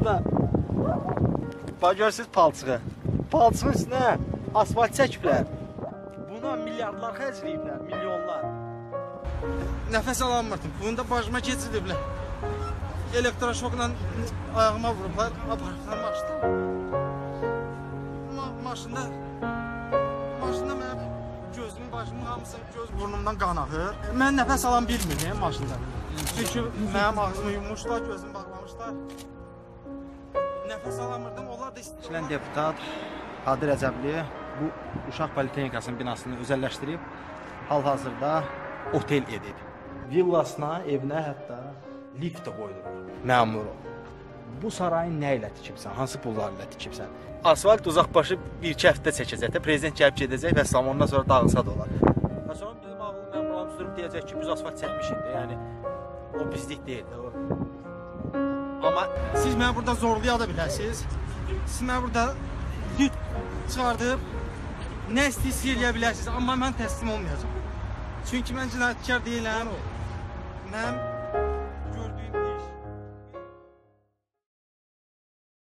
Asfaltda. Bax görürsünüz palçığı. Palçığın üstünə asfalt çəkiblər. Buna milyardlar xərcləyiblər, milyonlar. Nəfəs alamırdım. Bunu da başıma keçirdiblər. Elektroşokla ayağıma vurublar, aparıblar maşında. Maşında mənim gözümün, başımın hamısı göz burnumdan qan axır. Mən nəfəs alan bilmirəm maşında. Çünki mənim ağzımı yummuşlar, gözümü bağlamışlar. Nəfəs alamırdım, onlar da İstəyən deputat Hadi Rəcəbli bu Uşaq Poliklinikasının binasını özəlləşdirib, hal-hazırda otel edib. Villasına, evinə hətta lift də qoydurur məmuru. Bu sarayı nə ilə tikibsən, hansı pullar ilə tikibsən? Asfalt uzaqbaşı bir-iki həftə çəkəcək də, prezident gəlib gedəcək və salam, ondan sonra dağılsa da olar. Və sonra bizim ağıllı məmurlarımız durub deyəcək ki, biz asfalt çəkmişik də, yəni o bizlik deyil də. Amma siz məni burada zorlaya da bilərsiniz. Siz məni burada lüt çıxardıb nə istəyirsiniz eləyə bilərsiniz, amma mən təslim olmayacağam. Çünki mən cinayətkar deyiləm. Mənim